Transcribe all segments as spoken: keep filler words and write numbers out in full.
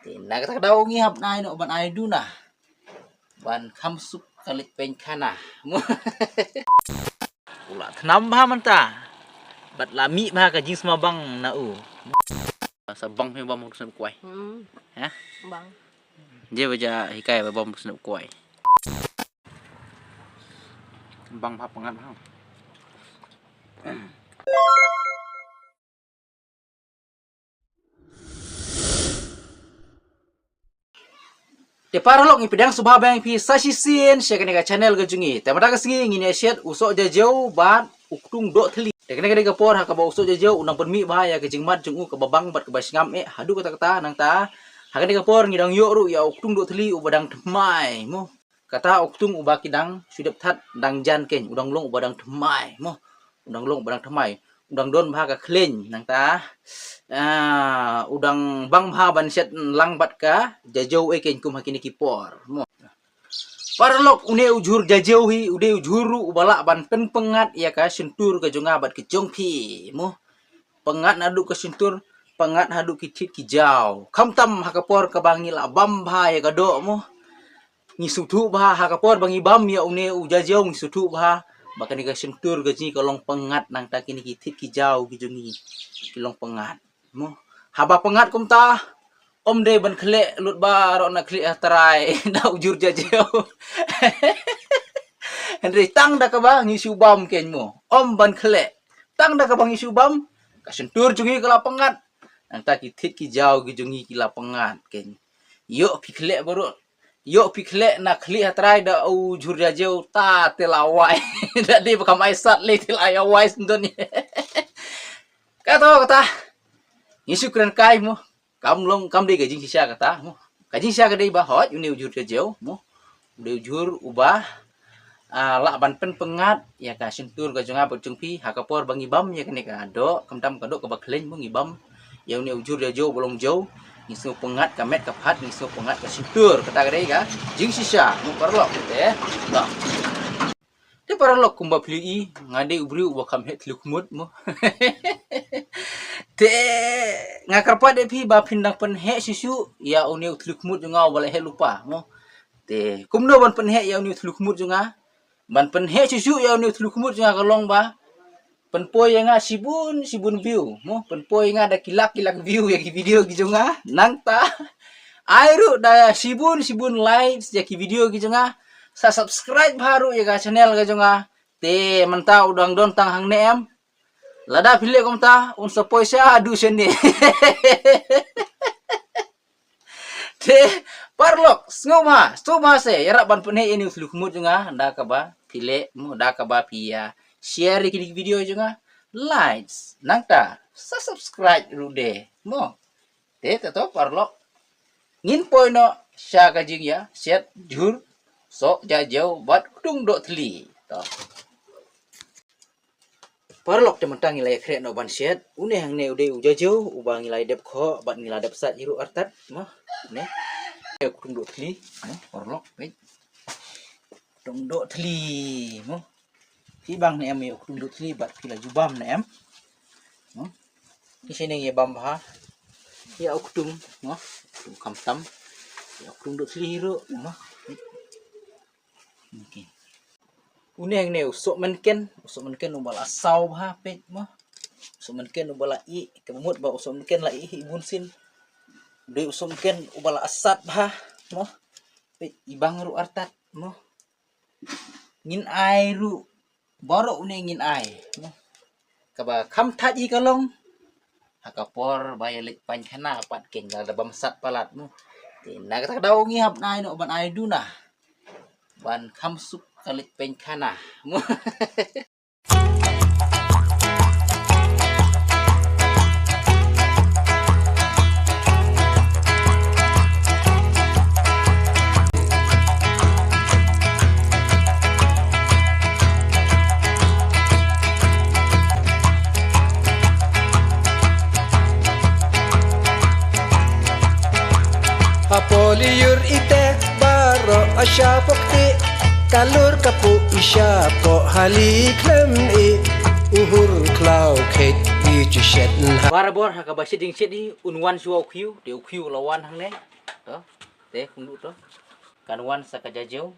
Te na kata ka daw ngi hap nai noh ban ai duna ban kham suk ka leit pynkhana. U la thnam bha mynta bad la mih bha ka jingsma bang na u. Sa bang phi bam snem kwai. Hmm. Ha? Bang. Je ba ja hikai ba bam snem kwai. Bang bha pyngat bha. Te paralok, ngi pdiang sngewbha biang ïa phi sa shisien sha kane ka channel ka jong ngi. Te mynta ka sngi ngin ïa shet u soh jajew bad u ktung doh thli. Te kane ka dei ka por ha kaba u soh jajew u nang pynmih bha ïa ka jingmat jong u kaba bang bad kaba sngam eh haduh katta katta. Nangta ha kane ka por ngi dang ïoh ruh ïa u ktung doh thli uba dang thymmai mo. Kata u ktung uba ki dang shu dep that dang jan keiñ, u dang long uba dang thymmai mo. U dang long uba dang thymmai. U dang don bha ka khleiñ nangta. Ah, u dang bang bha ban shet lang bad ka jajew eh keiñ kum ha kine ki por mo. Paralok, une u jhur jajew hi u dei u jhur ruh uba lah ban pynpyngngad ïa ka shyntur ka jong nga bad ka jong phi mo. Pyngngad naduh ka shyntur, pyngngad haduh ki thied ki jaw. Khamtam ha ka por kaba ngi la bam bha ïa ka doh mo. Ngi sngewthuh bha ha ka por ba ngi bam ïa une u jajew ngi sngewthuh bha ba kane ka shyntur ka jong ngi ka long pyngngad nangta kine ki thied ki jaw ki jong ngi ki long pyngngad. Mo. Haba pyngngad kumta ym dei ban khleh lut baroh na khlieh ha trai na u jhur jajew. Hynrei tang da kaba ngi shu bam keiñ mo. Ym ban khleh. Tang da kaba ngi shu bam ka shyntur jong ngi ka la pyngngad. Nangta ki thied ki jaw ki jong ngi ki la pyngngad keiñ. Ïoh phi khleh baroh. Ïoh phi khleh na khlieh ha trai da u jhur jajew ta te la wai. Da dei ba kam ai sat lei te la ïa wai sngewdon. Kato kata. Ngi shu kren kai mo. Kam long kam dei ka jingshisha kata mo. Ka jingshisha ka dei ba hooid une u jhur jajew mo. U dei u jhur uba ah, lah ban pynpyngngad ïa ka shyntur ka jong nga bad jong phi ha ka por ba ngi bam ïa kane ka doh, khamtam ka doh kaba khleiñ mo ngi bam ïa une u jhur jajew ba long jew, ngi sngewpyngngad ka met ka phad, ngi sngewpyngngad ka shyntur, kata ka dei ka jingshisha mo paralok te. Te paralok kumba phi i nga dei u briew uba kham heh thlu khmut mo. Te nga kyrpad ïa phi ba phin dang pynheh shuh shuh ïa une u thlu khmut jong nga uba la heh lypa mo. Te kumno ban pynheh ïa une u thlu khmut jong nga? Ban pynheh shuh shuh ïa une u thlu khmut jong nga ka long ba pynpoi ïa nga shibun shibun view mo, pynpoi ïa nga da ki lak ki lak view ïa ki video ki jong nga. Nangta ai ruh da shibun shibun likes ïa ki video ki jong nga. Sa subscribe bha ruh ïa ka channel ka jong nga. Te mynta u dang don tang hangne em. Lada phi leh kumta un sa poi sha haduh shane. Te paralok sngewbha sngewbha se ïarap ban pynheh ïa une u thlu khmut jong nga da kaba phi leh mo, da kaba phi ïa share ïa kine ki video jong nga, likes nangta sa subscribe ruh de mo. Te te to paralok ngin poi noh sha ka jingïashet jhur soh jajew bad ktung doh thli. To. Paralok te mynta ngi la ïakhreh noh ban shet. Une hangne u dei u jajew uba ngi la dep khoh bad ngi la dep sat hi ruh artat mo. Une. Ïa u ktung doh thli mo paralok peit. Ktung doh thli mo. Phi bang ne em ïa u ktung doh thli bad phi la ju bam ne em. Mo. Ki shineng ïa bam bha ïa u ktung mo. Ktung khamtam ïa u ktung doh thli hi ruh mo. Okay. Une hangne u soh mynken, u soh mynken uba la saw bha peit mo. U soh mynken uba la ih, ka mut ba u soh mynken la ih hi bun sien. Dei u soh mynken uba la sat bha mo. Peit i bang ruh artat mo. Ngin ai ruh baroh une ngin ai mo. Kaba kham thait hi ka long ha ka por ba ïa leit pynkhana pat keiñ lada bam sat palat mo. Te na kata ka daw ngi hap nai noh ban ai duna ban kham suk ka leit pynkhana mo. Ha poli ïur ite baroh a sha pokti, ka lur ka pu i sha poh hali khlem i, u hur khlaw khet i ju shet nha. Barabor ha kaba shet jingshet i un wan shuwa u khiew, te u khiew u la wan hangne. To, te kong duh to. Kan wan sa ka jajew.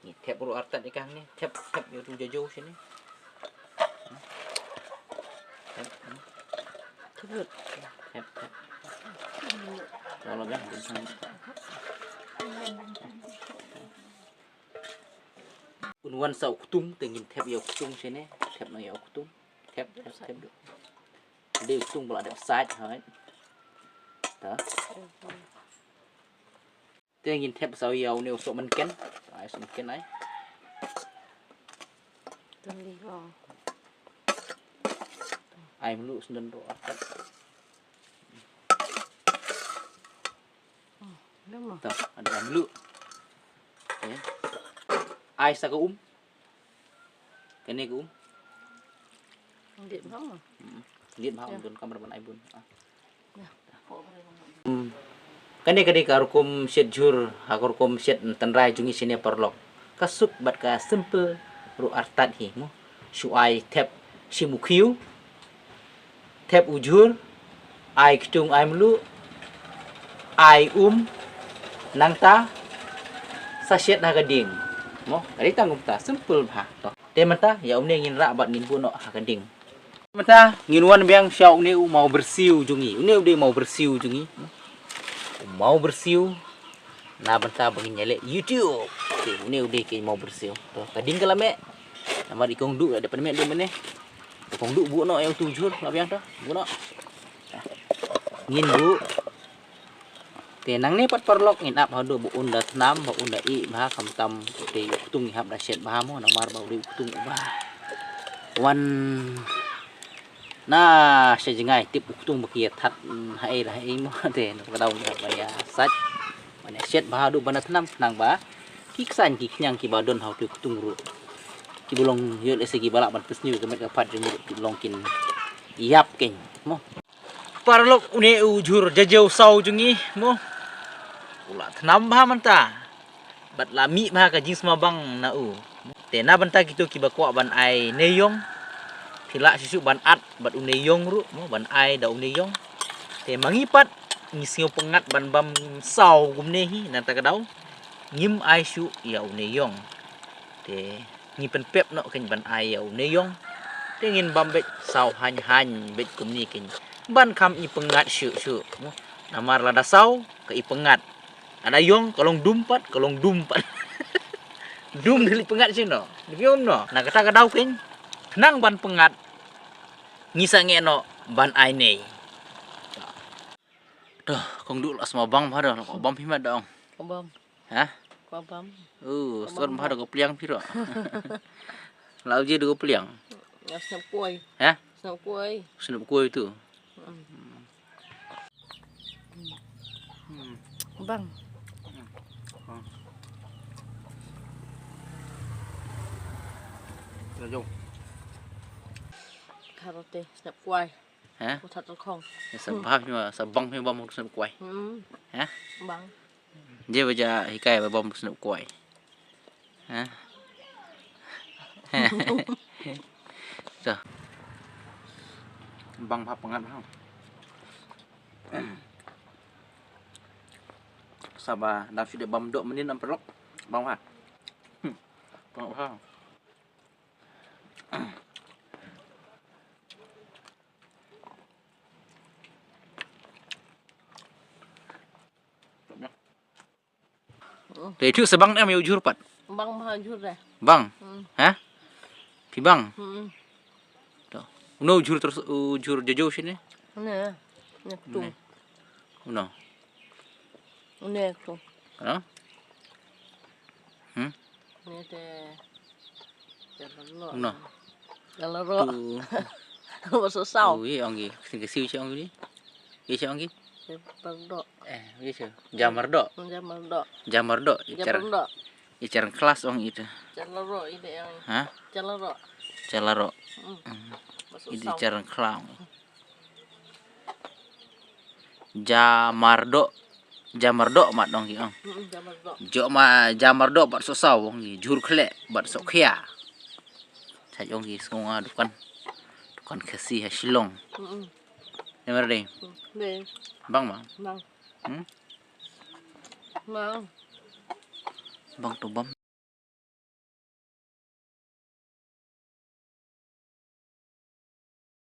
Ngi thep ruh artat ïa ka hangne. Thep, thep ïa utu jajew shane. Thep, hmm. Thep, thep. Lo, lo, biang. Un wan sa u ktung, te ngin thep ïa u ktung shane. Thep noh ïa u ktung. Thep, thep, thep. Dei u ktung ba la dep sait, hoi. Ta. Te ngin thep sa ïa une u sohmynken. Ai sohmynken ai. Tang li ko. Ai mluh sendon ro akat. Oh, dah mah. Ta, ada ai mluh. Te. Ai sa ka um. Kane ka um. Ngi bha. Hmm. Ngi bha um don kamra ban ai bun. Ah. Hmm. Kane ka dei ka rukom shet jhur, ha ka rukom shet tynrai jong ngi shane paralok. Ka suk bad ka simple ruh artat hi mo. Shu ai thep shim u khiew. Thep u jhur, ai ktung ai mluh, ai um, nangta sa shet ha ka dieng. Mo, ka dei tang kumta, simple bha. To. Te mynta, ïa une ngin rah bad ngin buh noh ha ka dieng. Mynta, ngin wan biang sha une u maw byrsiw jong ngi. Une u dei maw byrsiw jong ngi. U maw byrsiw. Na bynta ba ngin ïaleh YouTube. Te une u dei ki maw byrsiw. To, ka dieng ka la meh. Namar i kong Duh la dep pynmeh dei mynne. Kong Duh buh noh ïa utu u jhur, la biang to. Buh noh. Ngin buh. Te nangne pat paralok ngin ap haduh ba un da thnam, ba un da ih bha khamtam te u ktung i hap da shet bha mo namar ba u dei u ktung uba wan na sha jngai tip u ktung ba ki ïa that, mm, ha ei da ha ei mo te na ka daw ngi hap ban ïa sait ban ïa shet bha haduh ban da thnam khnang ba ki ksan ki khñiang kiba don ha utu u ktung ruh kiba long ïoh lehse kiba lah ban pynsniew ka met ka phad jong u ruh ki long kin ïap kein mo. Paralok une u jhur jajew saw jong ngi mo. U la thnam bha mynta. Bad la mih bha ka jingsmabang na u. Te na bynta kito kiba kwah ban ai ne ïong. Phi lah shuh shuh ban at bad une ïong ruh mo ban ai da une ïong. Te ma ngi pat ngi sngew pyngngad ban bam saw kumne hi na kata ka daw. Ngim ai shuh ïa une ïong. Te ngi pynpep noh kein ban ai ïa une ïong. Te ngin bam beit saw haiñ haiñ beit kumne kein. Ban kham i pyngngad shuh shuh. Namar lada saw ka i pyngngad. Lada ïong ka long dum pat, ka long dum pat. Dum dei i pyngngad shuh noh. Dei ïong noh. Na kata ka daw kein. Khnang ban pyngngad. Ngi sa ngeh noh ban ai ne. To, kong Duh la sma bang bha to, ko bam phi mat dong. Ko bam. Ha? Ko bam. Oh, stor bha to ko pliang phi ro. Lau je to ko pliang. Ya snap koi. Ha? Snap koi. Snap koi tu. Hmm. Hmm. Bang. Hmm. Ya jong. Karote snap koi. Ha? Ko that khong. Ya, sa bha phi ma, sa bang phi bam ko snap kwai. Hmm. Ha? Bang. Je ba ja hikai ba bam ko snap kwai. Ha? Sa. Bang bha pyngngad bha. Sa ba dang shu dei bam doh mynnin am paralok. Bang bha. Hmm. Pyngngad bha. Te itu sa bang em ïa u jhur pat. Bang bha jhur deh. Bang. Hmm. Ha? Phi bang. Hmm. To. Uno u jhur terus u jhur jajew shane. Ne. Ne tu. Ne. Uno. Une tu. Ano? Hmm? Une te. Jamardo. Uno. Jamardo. Tu. Masuk sau. Oh, iya ong gi. Sing ke siu ong gi. Iya ong gi. Jamardo. Eh, iya. Jamardo. Jamardo. Jamardo. Icar. Jamardo. Icar kelas ong itu. Jalaro ini yang. Hah? Jalaro. Jalaro. Hmm. Hmm. Masuk sau. Itu icar kelas. Jamardo, jamardo mat dong ki ong. Mm, jamardo. Jo ma jamardo bad sosaw ong ki jhur khleh bad sokhia. Sa ong ki sngonga dukan. Dukan Khasi ha Shillong. Mm. Namar dei. Dei. Bang ma. Bang. Hmm? Bang tu bam.